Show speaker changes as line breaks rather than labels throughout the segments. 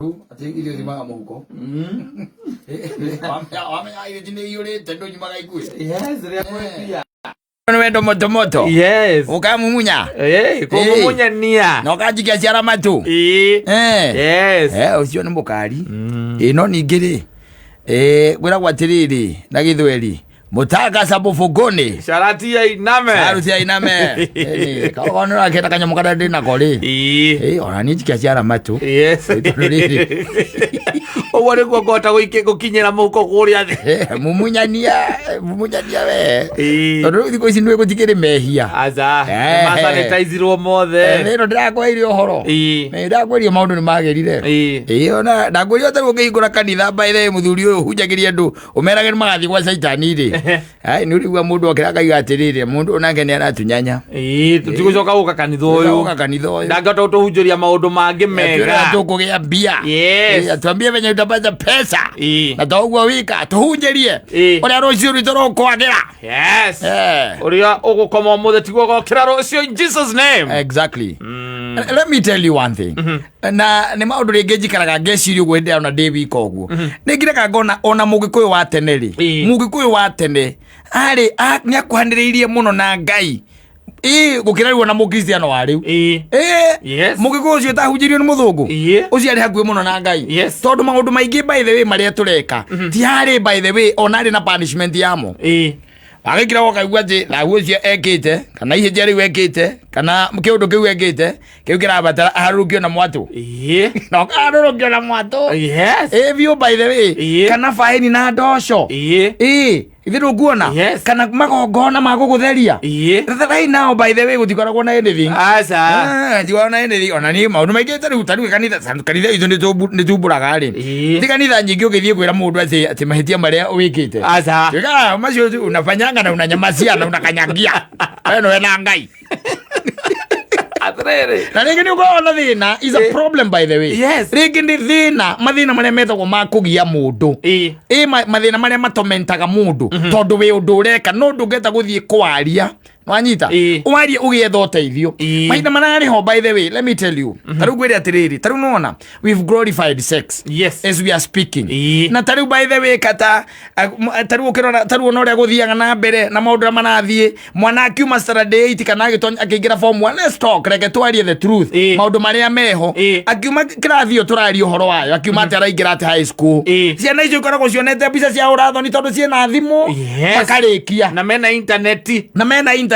Atĩ irio ciumaga mũhuko. Wamenya irio nĩ iyũrĩte ndũnyumaga ikuĩ.
Yes, rĩrĩa kwĩ mbia.
Nĩ wendo moto moto.
Yes.
Ũkamumunya.
Eh, kũmumunyania.
Na ũkanjikia ciara matũ.
Ĩĩ.
Eh.
Yes.
Eh, ũcio nĩ mũkari. Ĩ no ningĩ rĩ. Eh, kwĩragwo atĩrĩrĩ na gĩthweri. Mutaka sabufugoni.
Sharati ya iname.
Saruti ya iname. Kaona ũrakĩenda kanyamũ karĩa ndĩ nako rĩ.
Ĩĩ.
Ĩ ona niĩ njikia ciara matũ.
Yes.
Tondũ rĩrĩ.
Ũguo nĩguo ngũhota gũkinyĩra mũhuko kũrĩa thĩ.
Eh, mumunyania mumunyania we
Ĩĩ.
tondå rä u thikå ici nä gå tikärä mehia
Aca.
Eh.
Nĩmasanitizirwo mothe.
ä no ndärakwäire å horo
Ĩĩ.
ndakwä ria maå ndå nä magä rire
Ĩĩ.
ä ona ndakwä ria tarä å ngä hingå ra kanitha mbaithe må thuri å yå hunjagä ria andå å merage nä magathiä gwa caitani rä nä å rigua må ndå okä akaiga atä rä rä må ndå nake nä aratunyanya
Ĩĩ, tũtigũcoka gũka kanitha ũyũ.
Ũka kanitha å yå
Ndangĩhota gũtũhunjĩria maũndũ mangĩ mega.
tå kå gä a mbia
Yes.
Atuambie venye utapata pesa
Ĩĩ.
na to ũguo wika tũhunjĩrie
Ĩĩ.
ũrĩa rũciũ rwitũ rũkwagĩra
Yes.
Eh.
Ũrĩa ũgũkoma ũmũthĩ tiguo ũgokĩra rũciũ in Jesus name.
Exactly. Let me tell you one thing. Na nä maå ndå rä ngä njikaraga ngeciria å guo hä ndä ona ndä wika å guo nä ngiraga ngona ona må gä kå yå wa tene rä
Ĩĩ.
må gä kå yå wa tene arä nä akuhanä rä irie må no na Ngai ä gå kä ra rä u ona må kristiano wa rä u
Ĩĩ. Yes.
må gä kå yå å cio ũtahunjĩirio nĩ mũthũngũ
Ĩĩ.
ũcio arĩ hakuhĩ mũno na Ngai.
Yes.
Tondũ maũndũ maingĩ by the way marĩa tũreka ti harĩ by the way ona arĩ na punishment yamo.
Ĩĩ.
Wagĩkira ũkaigua atĩ thahu ũcio ekĩte kana ihĩtia rĩu ekĩte kana kĩũndũ kĩu ekĩte kĩu kĩrabatara aharũrũkio na mwatũ.
Ĩĩ.
Na ũkaharũrũkio na mwatũ.
Yes.
Ĩ biũ by the way.
Ĩĩ.
Kana baĩni na ndoco.
Ĩĩ.
Ĩ ithe ndũkuona.
Yes.
Kana magongona ma gũgũtheria.
Ĩĩ.
Right now by the way gũtikoragwo na anything.
Aca.
Ah, tikoragwo na anything. Ona niĩ maũndũ maingĩ ta rĩu ta rĩu kanitha kanitha itũ nĩ tumbũraga rĩ.
Ĩĩ.
Ti kanitha nyingĩ ũgĩthiĩ kwĩra mũndũ atĩ mahĩtia marĩa wĩkĩte.
Aca.
Tuika macio tu unafanyanga na unanyamazia na unakanyagia. Wewe nĩwe na Ngai.
Atĩrĩrĩ.
Na rĩngĩ nĩ ũkoragwo na thĩna is a problem by the way.
Yes.
Rĩngĩ nĩ thĩna mathĩna marĩa metagwo ma kũgia mũndũ.
Ĩĩ.
Ĩ mathĩna marĩa matomentaga mũndũ tondũ wĩ ũndũ ũreka no ndũngĩhota gũthiĩ kwaria wanyita.
Ĩĩ.
Warie ũgĩetha ũteithio.
Ĩĩ.
Mahinda mararĩ ho by the way, let me tell you. Ta rĩu ngwĩre atĩrĩrĩ, ta rĩu nĩwona we've glorified sex.
Yes.
As we are speaking.
Ĩĩ.
Na ta rĩu by the way kata ta rĩu ũkĩrora ta rĩu ona ũrĩa gũthiaga na mbere na maũndũ ũrĩa marathiĩ mwana akiuma standard 8 kana agĩtonya akĩingĩra form 1, let's talk, reke twarie the truth.
Ĩĩ.
Maũndũ marĩa meho.
Ĩĩ.
Akiuma kĩrathi ĩyo tũraria ũhoro wayo akiuma atĩ araingĩra atĩ high school.
Ĩĩ.
Ciana icio ikoragwo cionete mbica cia ũrathoni tondũ ciĩna thimũ.
Yes.
Makarĩkia
Na mena intaneti.
na mena intaneti.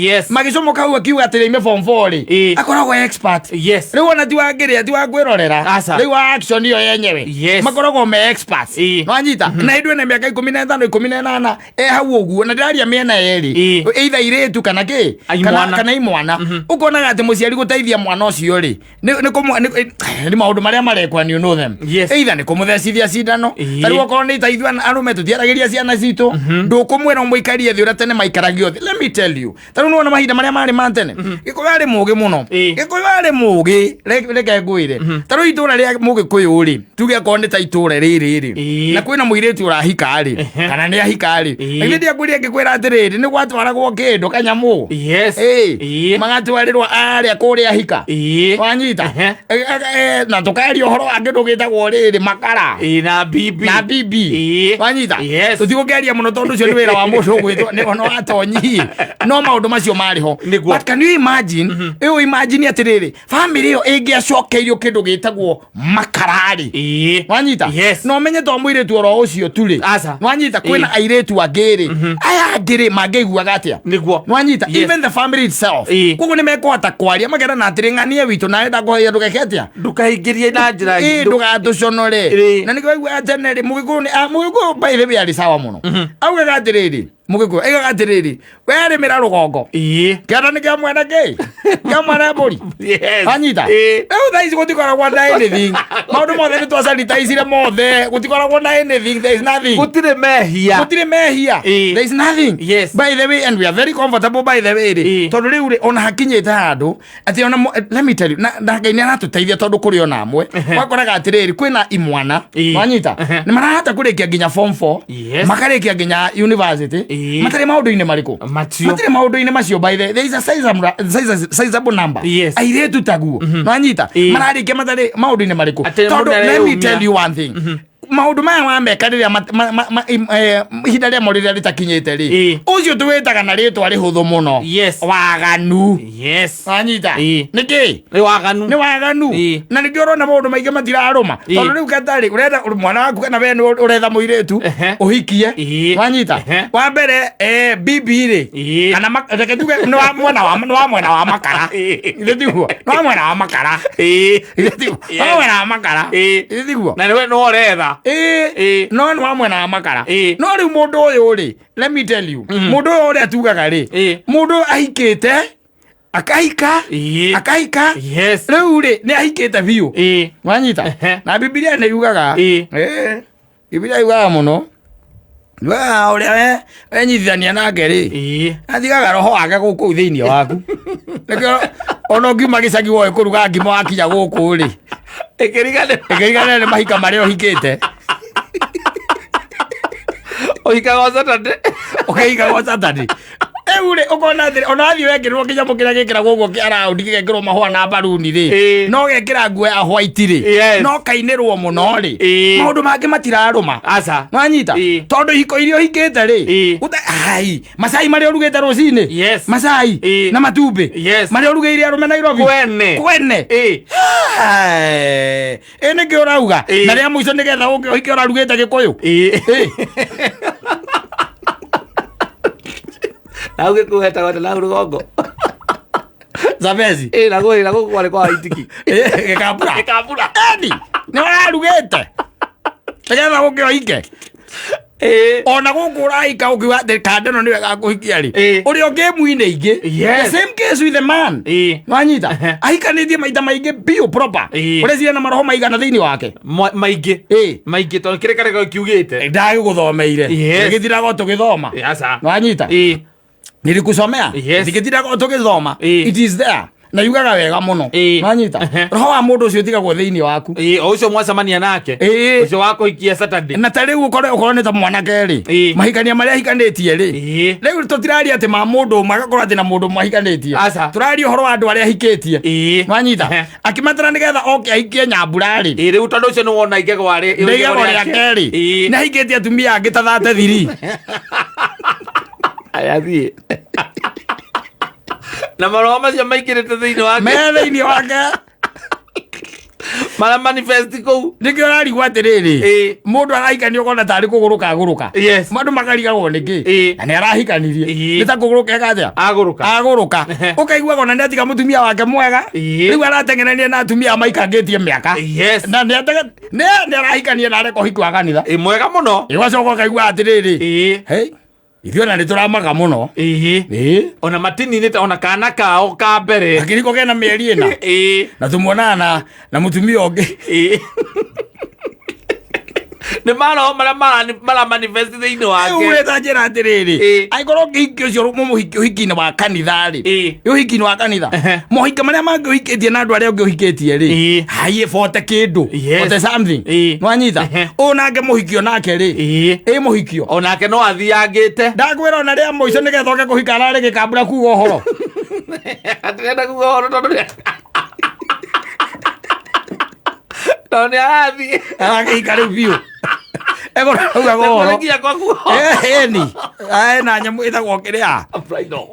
Yes.
Magĩcomoka hau akiuga atĩ rĩime form 4 rĩ.
Ĩĩ.
Akoragwo expert.
Yes.
Rĩu ona ti wangĩrĩa ti wakwĩrorera.
Aca.
Rĩu wa action ĩyo yenyewe.
Yes.
Makoragwo me experts.
Ĩĩ.
Nwanyita na hĩndĩ ĩna mĩaka 15 18 e hau ũguo na ndĩraria mĩena yerĩ.
Ĩĩ.
Either irĩtu kana kĩ kana
Imwana.
kana imwana. Ũkonaga atĩ mũciari gũteithia mwana ũcio rĩ nĩ maũndũ marĩa marekwo and you know them.
Yes.
Either nĩ kũmũthecithia cindano.
Ĩĩ.
Ta rĩu okorwo nĩ ta ithuĩ arũme tũtiaragĩria ciana citũ ndũkũmwĩra ũmũikarie thĩ ũrĩa tene maikaragio thĩ. Let me tell you. Ta rĩu nĩwona mahinda marĩa marĩ ma tene Gĩkũyũ arĩ mũgĩ mũno.
Ĩĩ.
Gĩkũyũ arĩ mũgĩ reke ngwĩre ta rĩu itũra rĩa mũgĩkũyũ rĩ tuge akorwo nĩ ta itũra rĩrĩ rĩ
Ĩĩ.
na kwĩna mũirĩtu ũrahika rĩ kana nĩ ahika rĩ
Ĩĩ.
na githĩ ndiakwĩrire ngĩkwĩra atĩrĩrĩ nĩ gwatwaragwo kĩndũ kanyamũ.
Yes.
Ĩĩ.
Ĩĩ.
Magatwarĩrwo arĩa kũrĩa ahika.
Ĩĩ.
Wanyita.
Ehe.
Na tũkaria ũhoro wa kĩndũ gĩtagwo rĩrĩ makara.
Ĩĩ na bibi.
Na bibi.
Ĩĩ.
Wanyita.
Yes.
Tũtigũkĩaria mũno tondũ ũcio nĩ wĩra wa mũndũ ũgwĩtwo nĩ ono watonyi no maũndũ macio marĩ ho.
Nĩguo.
But can you imagine? Ĩyo imagine atĩrĩrĩ family ĩyo ĩngĩacokeirio kĩndũ gĩtagwo makararĩ.
Ĩĩ.
Wanyita.
Yes.
Na ũmenye to mũirĩtu oro ũcio tu rĩ.
Aca.
Wanyita kwĩna airĩtu angĩ rĩ aya angĩ rĩ mangĩiguaga atĩa?
Nĩguo.
Nwanyita.
Yes.
Even the family itself.
Ĩĩ.
Koguo nĩ mekũhota kwaria makerana atĩrĩ ng'ania witũ nawe ndakũhoya ndũgeke atĩa?
Ndũkaingĩrie na njĩra
Ĩĩ ndũgatũconore.
Ĩĩ.
Na nĩkĩo waiguaga tene rĩ mũgĩkũyũ nĩ mũgĩkũyũ by the way arĩ sawa mũno. Augaga atĩrĩrĩ mũgĩkũyũ aigaga atĩrĩrĩ we arĩmĩra rũgongo.
Ĩĩ.
Kĩanda nĩ kĩa mwene kĩ? Kĩa mwene mbũri.
Yes.
Wanyita.
Ĩĩ.
Rĩu thaa ici gũtikoragwo na anything. Maũndũ mothe nĩ twasanitaicire mothe gũtikoragwo na anything, there is nothing.
Gũtirĩ mehia.
Gũtirĩ mehia.
Ĩĩ.
There is nothing.
Yes.
By the way, and we are very comfortable by the way rĩ.
Ĩĩ.
Tondũ rĩu rĩ ona hakinyĩte handũ atĩ ona let me tell you na Ngai nĩ aratũteithia tondũ kũrĩ ona amwe wakoraga atĩrĩrĩ kwĩna imwana.
Ĩĩ.
Wanyita. Nĩ marahota kũrĩkia nginya form 4.
Yes.
Makarĩkia nginya university.
Ĩĩ.
Matarĩ maũndũ-inĩ marĩkũ?
Macio.
Matirĩ maũndũ-inĩ macio by the there is a sizable number.
Yes.
Airĩtu taguo. Nwanyita.
Ĩĩ.
Mararĩkia matarĩ maũndũ-inĩ marĩkũ?
Atĩ Atĩ
Tondũ
mũndũ
let me
nĩareyumia.
tell you one thing, maũndũ maya wameka rĩrĩa ihinda rĩamo rĩrĩa rĩtakinyĩte rĩ, ũcio tũwĩtaga na rĩtwa rĩhũthũ mũno, waganu. Wanyita? Nĩkĩ?
Nĩ waganu.
Nĩ waganu. Na nĩkĩo ũrona maũndũ maingĩ matirarũma, tondũ rĩu katarĩ ũretha mwana waku kana we nĩ ũretha mũirĩtu ũhikie. Wanyita? Wa mbere bibi rĩ, kana reke tuge nĩ wa mwena wa nĩ wa mwena wa makara. Githĩ tiguo? Nĩ wa mwena wa makara. Githĩ tiguo? Nĩ wa mwena wa makara. Githĩ tiguo?
Na nĩwe no ũretha.
Ĩĩ, no nĩ wa mwena wa makara. No rĩu mũndũ ũyũ rĩ, let me tell you, mũndũ ũyũ ũrĩa tugaga rĩ, mũndũ ũyũ ahikĩte akahika, akahika. Rĩu rĩ, nĩ ahikĩte biũ. Wanyita? Na Bibilia nĩ yugaga, Bibilia yugaga mũno, yugaga ũrĩa we wenyitithania nake rĩ, athigaga roho wake gũkũ thĩinĩ waku. Nĩkĩo ona ũngiuma gĩcagi woe kũruga ngima, wakinya gũkũ rĩ,
Ĩkĩriganĩra.
Ĩkĩriganĩra nĩ mahika marĩa ũhikĩte.
Ũhikaga o Saturday.
Ũkĩhika gwa Saturday. Rĩu rĩ, ũkona atĩrĩ, ona wathiĩ wekĩrwo kĩnyamũ kĩrĩa gĩkĩragwo ũguo kĩa raundi, gĩgekĩrwo mahũa na mbaruni rĩ, no gekĩra nguo ya white rĩ, no kainĩrwo mũno rĩ, maũndũ mangĩ matirarũma.
Aca.
Wanyita? Tondũ ihiko iria ũhikĩte rĩ, hai macai marĩa ũrugĩte rũcinĩ, macai na matumbĩ marĩa ũrugĩire arũme Nairobi
Kwene.
Kwene. Hai. Ĩ nĩkĩ ũrauga? Na rĩa mũico nĩgetha ũke ũhike ũrarugĩte gĩkũyũ.
Na hau gĩkũyũ hetagwo atĩa na hau rũgongo?
Zabezi.
Na gũkũ na gũkũ kwarĩ kwa Waitiki.
Gĩkambura.
Gĩkambura.
Eni nĩ ũrarugĩte nĩgetha ũke ũhike. Ona gũkũ ũrahika ũkiuga atĩ kanda ĩno nĩyo ĩgakũhikia rĩ, ũrĩa ũngĩ ĩmu-inĩ ingĩ. The same case with the man. Wanyita? Ahikanĩtie maita maingĩ biũ proper. Ũreciria na maroho maigana thĩinĩ wake?
Maingĩ. Maingĩ tondũ kĩrĩa karĩko kiugĩte.
Ndagĩgũthomeire. Gĩtirago tũgĩthoma.
Aca.
Wanyita? Nilikusomea. Ndigĩtirago tũgĩthoma. It is there na yugaga wega mũno. Wanyita? Roho wa mũndũ ũcio ũtigagwo thĩinĩ waku.
Ĩĩ, o ũcio mwacemania nake, ũcio wa kũhikia Saturday.
Na ta rĩu ũkorwo nĩ ta mwanake rĩ, mahikania marĩa ahikanĩtie rĩ, rĩu tũtiraria atĩ ma mũndũ ũmwe agakorwo atĩ na mũndũ ũmwe ahikanĩtie.
Aca.
Tũraria ũhoro wa andũ arĩa ahikĩtie. Wanyita? Akĩmatara nĩgetha oke ahikie nyambura rĩ.
Ĩĩ, rĩu tondũ ũcio nĩ wona igego arĩ
Nĩ igego rĩa kerĩ. Nĩ ahikĩtie atumia angĩ ta 33.
Aya thiĩ na maroho macio maingĩrĩte thĩinĩ wake.
Me thĩinĩ wake.
Mara manifest kũu.
Nĩkĩo ũrarigwo atĩrĩrĩ, mũndũ arahikania ũkona tarĩ kũgũrũka agũrũka. Andũ makarigagwo nĩkĩ na nĩ arahikanirie. Nĩ ta kũgũrũka eka atĩa?
Agũrũka.
Agũrũka. Ũkaiguaga ona nĩ atiga mũtumia wake mwega. Rĩu arateng'erania na atumia maikangĩtie mĩaka. Na nĩ arahikania na areka ũhiki wa kanitha.
Ĩĩ, mwega mũno.
Ũgacoka ũkaigua atĩrĩrĩ, hey, ithuĩ ona nĩ tũramaga mũno.
Ona matininĩte ona kana kao ka mbere.
Akĩriko kena mĩeri 4. Na tũmuonaga na mũtumia ũngĩ.
Nĩ maroho marĩa mara manifest thĩinĩ wake.
Rĩu ũreta njĩra atĩrĩrĩ, angĩkorwo kĩhiki ũcio mũmũhiki ũhiki-inĩ wa kanitha rĩ, ũhiki-inĩ wa kanitha, mohika marĩa mangĩ ũhikĩtie na andũ arĩa ũngĩ ũhikĩtie rĩ, haiĩ bote kĩndũ, bote something. Nwanyita? Ũyũ nake mũhikio nake rĩ, ĩ mũhikio
onake no athiangĩte.
Ndakwĩra ona rĩa mũico nĩgetha oke kũhika ararĩ gĩkambura kuga ũhoro.
Atirenda kuga ũhoro tondũ nĩ arathiĩ.
Arakĩhika rĩu biũ egũraugaga ũhoro.
Nginya kwa kuga ũhoro.
Eni na nyamũ ĩtagwo kĩrĩa.
Bridal.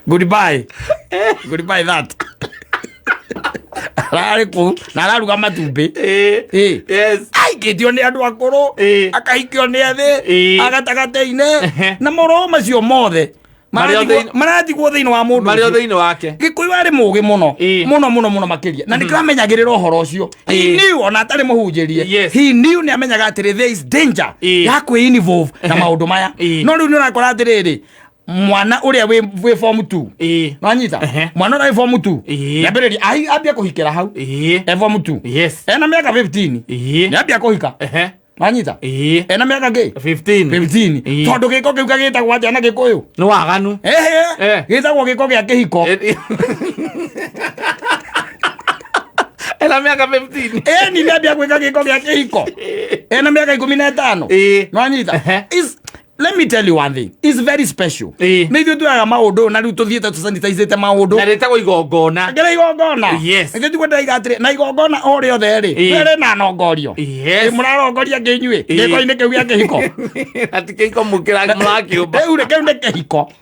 Goodbye, goodbye that. Ararĩ kũu na araruga matumbĩ. Ahikĩtio nĩ andũ akũrũ, akahikio nĩ ethĩ agatagatĩ-inĩ, na maroho macio mothe
Marĩ o
maratigwo thĩinĩ wa mũndũ
marĩ o
ũcio.
Thĩinĩ wake.
Gĩkũyũ arĩ mũgĩ mũno mũno mũno mũno makĩria, na nĩkĩo amenyagĩrĩra ũhoro ũcio. He knew ona atarĩ mũhunjĩrie. He knew, nĩ amenyaga atĩrĩ, there is danger ya kwĩ involve na maũndũ maya. No rĩu nĩ ũrakora atĩrĩrĩ, mwana ũrĩa wĩ form 2, nwanyita? Mwana ũrĩa wĩ form 2, nĩambĩrĩria ambia kũhikĩra hau e form 2. Ena mĩaka 15, nĩambia kũhika. Wanyita? Ena mĩaka ngĩ?
15.
15. Tondũ gĩko kĩu gagĩtagwo atĩa na gĩkũyũ?
Nĩ waganu.
Ehe. Gĩtagwo gĩko gĩa kĩhiko.
Ena mĩaka 15.
Eni nĩambia gwĩka gĩko gĩa kĩhiko ena mĩaka 15. Nwanyita? Let me tell you one thing, it's very special.
Ĩĩ.
Nä ithuä tuoyaga maå ndå na rä u tå thiä te tå sanitizĩte maå ndå
Na rĩtagwo igongona.
ngä igongona.
Yes.
Nä tiguo ndaiga atä na igongona o rä othe rä
Ĩĩ.
rä na nongorio.
Yes.
Må rarongoria ngä inyuä
Ĩĩ.
gä ko-inä kä u gä a kä hiko.
Ati kĩhiko mũrakĩũmba.
Rä u rä kä u nä kä hiko.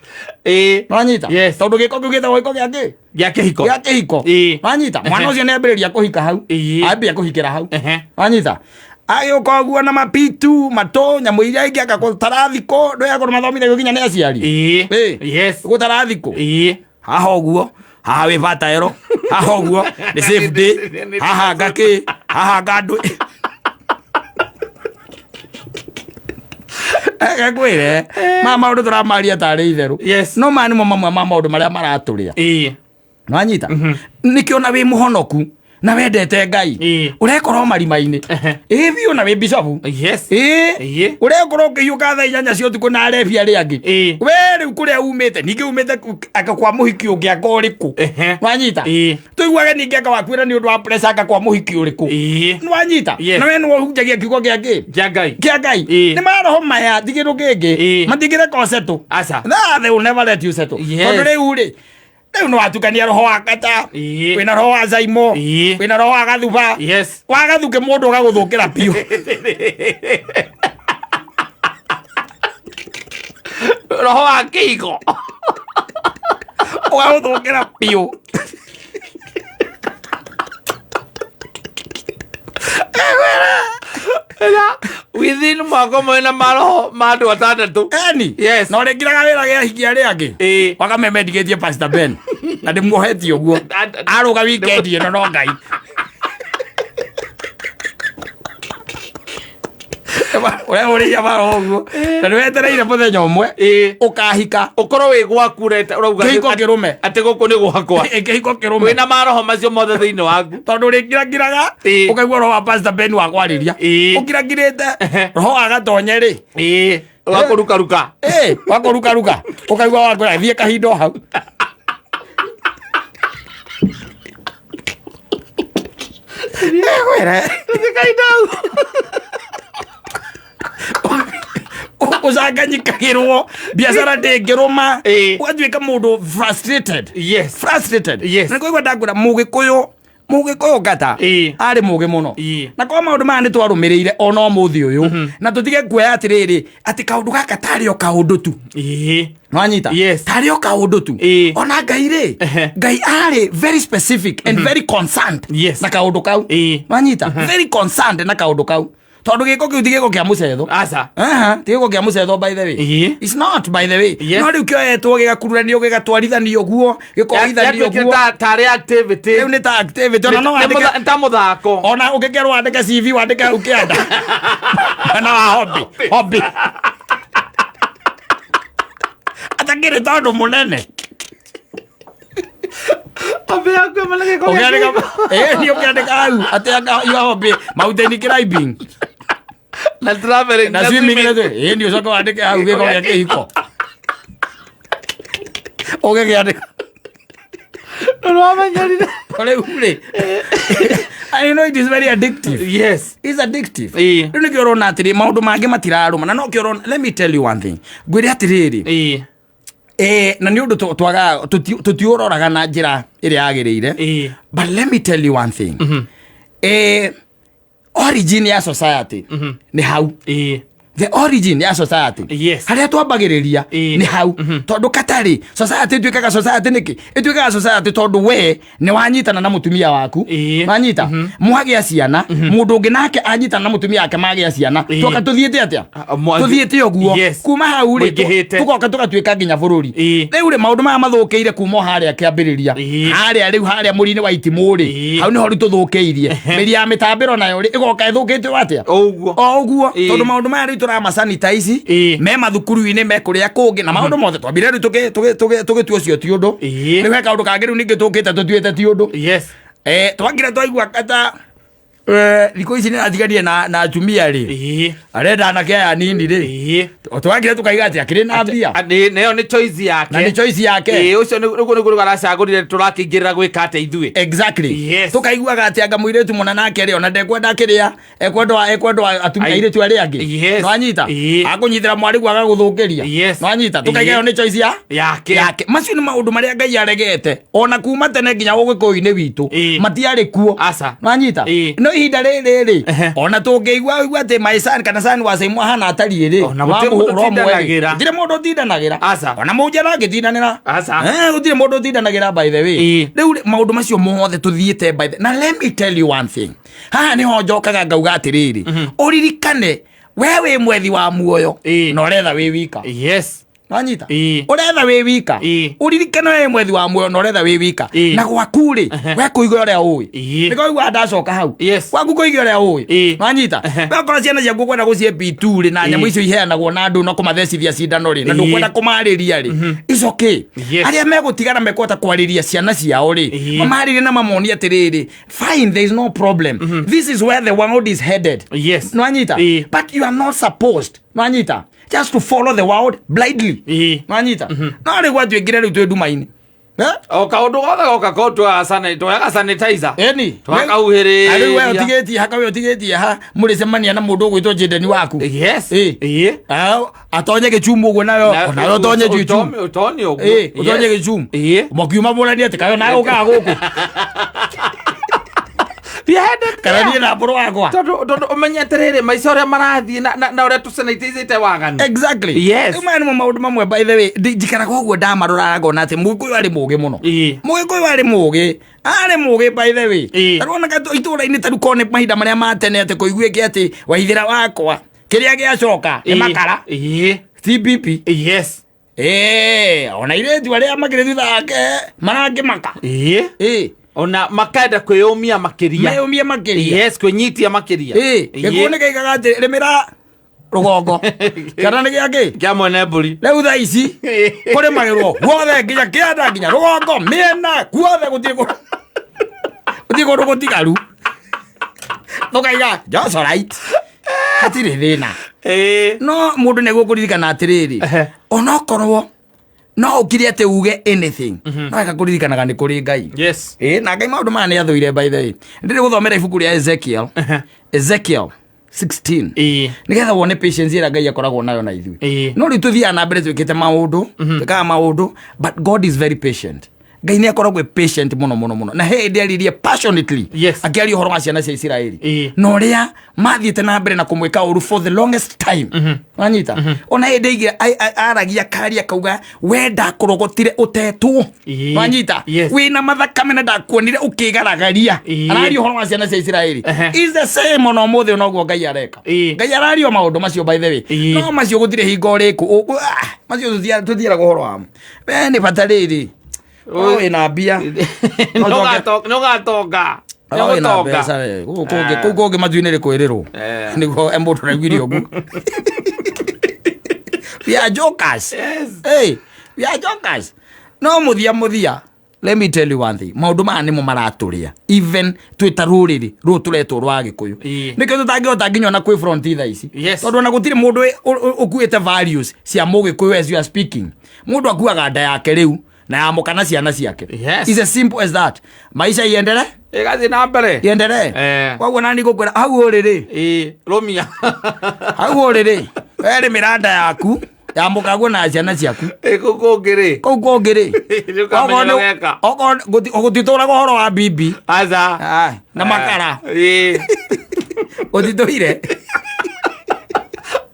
Ĩĩ.
Nwanyita?
Yes.
Tondå gä ko kä u gä tagwo gä ko gä a kä
Gĩa kĩhiko.
gä a kä hiko.
Ĩĩ.
Nwanyita? Mwana å cio nä ambä rä ria kå hika hau.
Ĩĩ.
Ambia kå hikä ra hau.
Ehe.
Wanyita? Agä å ka å guo na mapitu matå nyamå iria ingä anga gå tara thikå ndå yakorwo mathomithagio nginya nä aciari.
Ĩĩ.
Ĩĩ.
Yes.
Gå tara thikå
Ĩĩ.
haha å guo, haha wä bataero, haha å guo nä safe day, haha ngakä, haha ngandå ngwä re ma maå ndå tå ramaria tarä itherå.
Yes.
No maya nĩmo mamwe ma maå ndå marĩa maratå rä a.
Ĩĩ.
Nwanyita? Nä kä ona wä må honoku na wendete Ngai
Ĩĩ.
ũrekorwo marima-inĩ.
Ehe.
Ĩ biũ, na wĩ bicobu.
Yes.
Ĩ.
Ĩĩ.
Ũrekorwo ũkĩhiũka thaa 8 cia ũtukũ na arebi arĩa angĩ.
Ĩĩ.
We rĩu kũrĩa umĩte, ningĩ umĩte anga kwa mũhiki ũngĩ anga ũrĩkũ.
Ehe.
Nwanyita?
Ĩĩ.
Tũiguage ningĩ anga wakuĩra nĩ ũndũ wa pressure anga kwa mũhiki ũrĩkũ.
Ĩĩ.
Nwanyita?
Yes.
Na we nĩwe ũhunjagia kiugo gĩa kĩ?
Kĩa Ngai.
Kĩa Ngai.
Ĩĩ.
Nĩ maroho maya ti kĩndũ kĩngĩ.
Ĩĩ.
Matingĩreka ũsettle.
Aca.
Nah, they will never let you settle.
Yes.
Tondũ rĩu rĩ, rĩu nĩ watukania roho wa kata,
Ĩĩ.
wĩna roho wa zaimo,
Ĩĩ.
wĩna roho wa gathuba.
Yes.
Wagathuke mũndũ ũgagũthũkĩra biũ.
Roho wa kĩhiko.
Ũgagũthũkĩra biũ.
Na within mwaka ũmwe na maroho ma andũ atandatũ.
Eni.
Yes.
Na ũrĩngiraga wĩra gĩa hiki arĩa angĩ.
Ĩĩ.
Wakamemendikĩtie Pastor Ben na ndĩmuohetie ũguo arũga wikendi ĩno no Ngai ũrehũrĩire maroho ũguo na nĩwetereire mũthenya ũmwe
Ĩĩ.
ũkahika.
Ũkorwo wĩ gwaku ũrauga
Kĩhiko kĩrũme.
atĩ gũkũ nĩ gwakwa.
Ĩ, kĩhiko kĩrũme.
Wĩna maroho macio mothe thĩinĩ waku.
Tondũ ũrĩngirangiraga
Ĩĩ.
ũkaigua roho wa Pastor Ben wa kwarĩria
Ĩĩ.
ũkirangirĩte roho wa gatonye rĩ.
Ĩĩ. Wa kũrukaruka.
Ĩ, wa kũrukaruka ũkaigua wakwĩra thiĩ kahinda o hau. Ĩkwĩre
Thiĩ kahinda hau.
Ũcanganyikagĩrwo, biacara ndĩngĩrũma.
Ĩĩ.
Ũgatuĩka mũndũ frustrated.
Yes.
Frustrated.
Yes.
Na kũigua ndakwĩra mũgĩkũyũ, mũgĩkũyũ ngata
Ĩĩ.
arĩ mũgĩ mũno.
Ĩĩ.
Na kwa maũndũ maya nĩ twarũmĩrĩire ona ũmũthĩ ũyũ, na tũtige kuoya atĩrĩrĩ atĩ kaũndũ gaka tarĩ o kaũndũ tu.
Ĩĩ.
Nwanyita?
Yes.
Tarĩ o kaũndũ tu.
Ĩĩ.
Ona Ngai rĩ,
Ehe.
Ngai arĩ very specific and very concerned
Yes.
na kaũndũ kau.
Ĩĩ.
Nwanyita? Very concerned na kaũndũ kau, tondũ gĩko kĩu ti gĩko kĩa mũcetho.
Aca.
Aha, ti gĩko kĩa mũcetho, by the way.
Ĩĩ.
It's not, by the way.
Yes.
No rĩu kĩoetwo gĩgakururanio, gĩgatwarithanio guo, gĩkoithanio
Yatuĩkire
guo.
tarĩ activity.
Rĩu nĩ ta activity ona no
Nĩ
wandĩke
ta mũthako.
ona ũngĩkerwo wandĩke CV, wandĩke hau kĩanda mwena wa hobby, hobby atakĩrĩ tondũ mũnene.
Hobby yaku ĩmwe na gĩko gĩa
Ũkĩandĩka
kĩhiko.
ĩĩ nĩ ũkĩandĩka hau atĩ anga your hobby mountain climbing
Na traveling.
Na swimming na ĩĩ nĩ ũcoke wandĩke hau gĩko gĩa kĩhiko ũgĩkĩandĩka.
Nĩwamenyerire.
Rĩu rĩ, I know it is very addictive.
Yes.
It's addictive.
Ĩĩ.
Rĩu nĩkĩo ũrona atĩrĩ maũndũ mangĩ matirarũma, na nokĩo ũrona, let me tell you one thing, ngwĩre atĩrĩrĩ.
Ĩĩ.
Na nĩ ũndũ twagaga tũtiũroraga na njĩra ĩrĩa yagĩrĩire.
Ĩĩ.
But let me tell you one thing, origin ya society nĩ hau.
Ĩĩ.
The origin ya society,
Yes.
harĩa twambagĩrĩria,
Ĩĩ.
nĩ hau, tondũ katarĩ society ĩtuĩkaga society nĩkĩ? Ĩtuĩkaga society tondũ we nĩ wanyitana na mũtumia waku.
Ĩĩ.
Wanyita, mwagĩa ciana, mũndũ ũngĩ nake anyitana na mũtumia wake, magĩa ciana.
Ĩĩ.
Twoka tũthiĩte atĩa?
Ah,
Tũthiĩte ũguo.
Yes.
Kuma hau rĩ,
Mũingĩhĩte.
tũgoka tũgatuĩka nginya bũrũri.
Ĩĩ.
Rĩu rĩ, maũndũ maya mathũkĩire kuma o harĩa kĩambĩrĩria.
Ĩĩ.
Harĩa rĩu, harĩa mũri-inĩ wa itimũ rĩ,
Ĩĩ.
hau nĩho rĩu tũthũkĩirie mĩri ya mĩtambĩro, nayo rĩ ĩgoka ĩthũkĩte atĩa?
Ũguo.
O ũguo.
Ĩĩ.
Tondũ maũndũ maya rĩu tũramasanitize
Ĩĩ.
me mathukuru-inĩ, me kũrĩa kũngĩ, na maũndũ mothe twambire rĩu tũgĩtua ũcio ti ũndũ.
Ĩĩ.
Rĩu he kaũndũ kangĩ rĩu ningĩ tũkĩte tũtuĩte ti ũndũ.
Yes.
Twakire twaigua kata Thikũ ici nĩ atiganire na atumia rĩ, arenda anake aya nini rĩ, twakire tukaiga atĩ akĩrĩ na mbia.
Nayo nĩ choice yake.
Na nĩ choice yake.
Ĩĩ, ũcio nĩguo aracagũrire, tũrakĩingĩrĩra gwĩka atĩa ithuĩ?
Exactly.
Yes.
Tukaiguaga atĩ anga mũirĩtu mũna nake rĩ, ona ndekwenda kĩrĩa ekwendwa atumia, airĩtu arĩa angĩ. Nwanyita? Akũnyitĩra mwarĩguo agagũthũkĩria. Nwanyita? Tukaiga ĩyo nĩ choice ya
yake.
Yake. Macio nĩ maũndũ marĩa Ngai aregete ona kuma tene nginya ũgĩkũyũ-inĩ witũ. Matiarĩ kuo.
Aca.
Nwanyita?
Ĩĩ.
No ihinda rĩrĩ rĩ, ona tũngĩigua ũigua atĩ my son kana son wa Saimu ahana atariĩ rĩ,
Ona gũtirĩ mũndũ ũtindanagĩra.
Gũtirĩ mũndũ ũtindanagĩra.
Aca.
Ona mũnjara angĩtindanĩra.
Aca.
Gũtirĩ mũndũ ũtindanagĩra, by the way. Rĩu rĩ, maũndũ macio mothe tũthiĩte by the na let me tell you one thing, haha nĩho njokaga ngauga atĩrĩrĩ, ũririkane we wĩ mwethi wa muoyo na ũretha wĩ wika. Wanyita? Ũretha wĩ wika. Ũririkane we wĩ mwethi wa muoyo na ũretha wĩ wika. Na gwaku rĩ, we kũiga ũrĩa ũĩ. Nĩko igua ndacoka hau. Gwaku kũiga ũrĩa ũĩ. Wanyita? We okorwo ciana ciaku ũkwenda gũcihe P2 rĩ, na nyamũ icio iheanagwo na andũ na kũmathecithia cindano rĩ, na ndũkwenda kũmarĩria rĩ, it's okay. Arĩa megũtigana mekũhota kwarĩria ciana ciao rĩ, mamarĩrie na mamonie atĩrĩrĩ, fine, there is no problem, this is where the world is headed. Nwanyita? But you are not supposed, nwanyita, just to follow the world blindly. Nwanyita? No rĩu gwatuĩkire rĩu twĩ nduma-inĩ. Eh?
O kaũndũ gothe goka ko twoyaga sanitizer.
Eni.
Twakauhĩrĩria.
Rĩu we ũtigĩtie ha kawe ũtigĩtie ha mũrĩcemania na mũndũ ũgwĩtwo Jendeni waku.
Ĩĩ.
Ah, atonye gĩchumu ũguo nayo onawe ũtonye gĩchumu.
Ũtonye ũguo.
Ĩĩ, ũtonye gĩchumu. Makiuma mũranie atĩ kayo nawe ũkaga gũkũ kana niĩ na mbũrũ wakwa.
Tondũ ũmenye atĩrĩrĩ, maica ũrĩa marathiĩ na ũrĩa tũsanitizĩte waganu.
Exactly. Rĩu maya nĩmo maũndũ mamwe, by the way, njikaraga ũguo ndamaroraga ngona atĩ Mũgĩkũyũ arĩ mũũgĩ mũno. Mũgĩkũyũ arĩ mũũgĩ, arĩ mũũgĩ, by the way. Tarona itũũra-inĩ tarĩu korwo nĩ mahinda marĩa ma tene atĩ kũiguĩke atĩ waithĩra wakwa kĩrĩa gĩacoka nĩ makara, CBP. Ĩĩ, ona irĩtu arĩa makĩrĩ thutha wake marangĩmaka.
Ona makenda kwĩyũmia makĩria.
Meyũmie makĩria.
Yes, kwĩnyitia makĩria.
Gĩkuũ nĩ kĩigaga atĩ rĩmĩra rũgongo kana nĩ gĩakĩ
kĩa mwene mbũri.
Rĩu thaa ici kũrĩmagĩrwo guothe nginya kĩanda nginya rũgongo mĩena guothe, gũtirĩ gũtirĩ kũndũ gũtigaru. Tũkaiga just alright, hatirĩ thĩna. No mũndũ nĩguo kũririkana atĩrĩrĩ, onokorwo no ũkire atĩ uge anything, no wega kũririkanaga nĩ kũrĩ Ngai. Ĩĩ, na Ngai maũndũ maya nĩ athũire. By the way, ndĩrĩ gũthomera ibuku rĩa Ezekiel, Ezekiel 16, nĩgetha wone patience ĩrĩa Ngai akoragwo nayo na ithuĩ. No rĩu tũthiaga na mbere twĩkĩte maũndũ, twĩkaga maũndũ, but God is very patient. Ngai nĩ akoragwo e patient mũno mũno mũno, na he hĩndĩ aririe passionately akĩaria ũhoro wa ciana cia Isiraeli na ũrĩa mathiĩte na mbere na kũmwĩka ũru for the longest time. Wanyita? Ona hĩndĩ ĩngĩ aragia karia kauga we ndakũrogotire ũtetwo. Wanyita?
Yes.
Wĩna mathakame na ndakuonire ũkĩgaragaria. Araria ũhoro wa ciana cia Isiraeli. Is the same ona ũmũthĩ, onoguo Ngai areka. Ngai araria o maũndũ macio, by the way. No macio gũtirĩ hingo rĩkũ macio tũthiĩraga ũhoro wamo. We nĩ bata rĩrĩ wĩna mbia.
Nĩ ũgatonga.
No wĩna
Nĩũgũtonga.
mbeca we. Gũkũ kũngĩ, kũu kũngĩ matu-inĩ nĩ kwĩrĩrwo. Nĩguo mũndũ araiguire ũguo. We are jokers. Hey, we are jokers. No mũthia mũthia, let me tell you one thing, maũndũ maya nĩmo maratũrĩa even twĩ ta rũrĩrĩ rũrũ tũretwo rwa Gĩkũyũ. Nĩkĩo tũtangĩhota nginya ona kwĩ front thaa ici, tondũ ona gũtirĩ mũndũ ũkuĩte values cia Mũgĩkũyũ. As you are speaking, mũndũ akuaga nda yake rĩu na ya mũka na ciana ciake. It's as simple as that. Maisha iendere.
Ĩgathiĩ na mbere.
Iendelee. Koguo nani ngũkwĩra hau ũrĩ rĩ,
Ĩĩ, rũmia.
Hau ũrĩ rĩ, werĩ mĩranda yaku ya mũkaguo na ciana ciaku.
Ĩ, kũu kũngĩ rĩ,
Kũu kũngĩ rĩ,
nĩũkamenya ũrĩa ũgeka.
Okorwo gũtitũraga ũhoro wa bibi.
Aca.
Ah, na makara. Gũtitũire.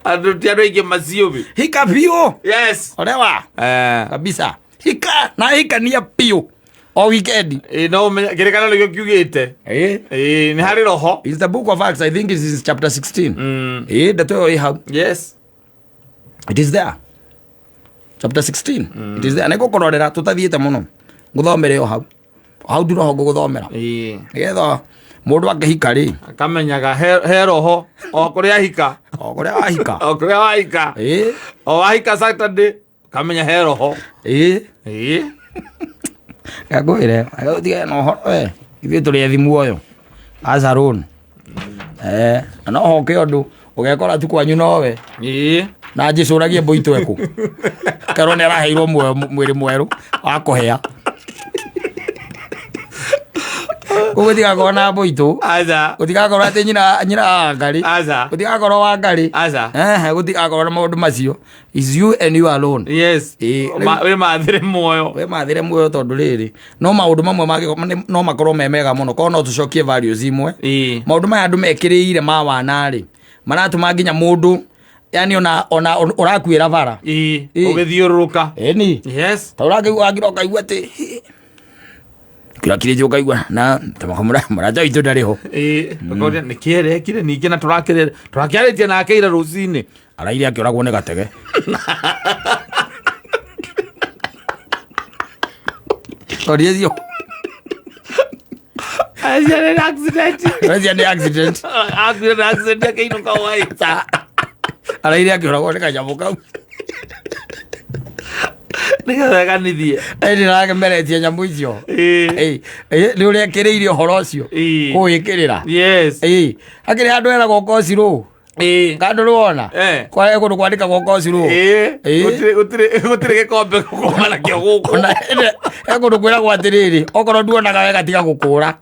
Andũ ti andũ aingĩ maciũmi.
Hika biũ. Olewa kabisa, hika na hikania biũ o weekend.
Ĩĩ, no ũmenye kĩrĩkanĩro nĩkĩo kiugĩte. Ĩĩ, nĩ harĩ roho.
It's the Book of Acts, I think it is chapter 16. Ĩĩ, ndeto ĩyo ĩ hau. It is there, chapter 16, it is there. Nĩ ngũkũrorera tũtathiĩte mũno, ngũthomere o hau hau ndiroho ngũgũthomera, nĩgetha mũndũ akĩhika rĩ,
Akamenyaga he roho o kũrĩa ahika.
O kũrĩa wahika.
O kũrĩa wahika. O wahika Saturday, kamenya he roho.
Ĩĩ, ngwĩre ũtige na ũhoro we, ithuĩ tũrĩ ethi muoyo acaron. Eh, na no hoke ũndũ ũgekora tu kwanyu nowe
Ĩĩ.
Na njĩcũragie mbũitũ ekũ kerwo nĩ araheirwo muoyo mwĩrĩ mwerũ wa kũhĩa. Koguo gũtigakorwo na mbũitũ.
Aca.
Gũtigakorwo atĩ nyina wa Ngarĩ.
Aca.
Gũtigakorwo wa Ngarĩ.
Aca.
Ehe, gũtigakorwo na maũndũ macio. Is you and you alone.
Yes.
Ĩĩ.
Wĩ mathĩre muoyo.
We mathĩre muoyo tondũ rĩrĩ, no maũndũ mamwe mangĩkorwo no makorwo me mega mũno korwo no tũcokie values imwe. Maũndũ maya andũ mekĩrĩire ma wana rĩ, maratũma nginya mũndũ yani ona ũrakuĩra bara.
Ĩĩ. Ũgĩthiũrũrũka.
Ĩni.
Yes.
Ta ũrakĩigua wakira ũkaigua atĩ kĩrakirĩtie ũkaigua na mũrata witũ ndarĩ ho.
Ĩĩ. Ũkoria nĩ kĩerekire ningĩ na tũrakĩarĩtie nake ira rũcinĩ.
Araire akĩũragwo nĩ gatege. Toria cio.
Acio nĩ accident.
Acio nĩ accident.
Akuire na accident akĩinũka hwaĩ.
Araire akĩũragwo nĩ kanyamũ kau.
Nĩgetha kanithie.
Ĩndĩ narakemeretie nyamũ icio.
Ĩĩ.
Ĩĩ, nĩ ũrĩa ekĩrĩire ũhoro ũcio.
Ĩĩ.
Kũwĩkĩrĩra.
Yes.
Ĩĩ, hakĩrĩ handũ heragwo kocirũ.
Ĩĩ.
Kandå rwona.
Eh.
Kwa kũndũ kwandĩkagwo kocirũ.
Ĩĩ.
Ĩĩ.
Gũtirĩ gĩkombe gũkoma nakĩo gũkũ.
Ona he kũndũ kwĩragwo atĩrĩrĩ, okorwo nduonaga wega tiga gũkũra.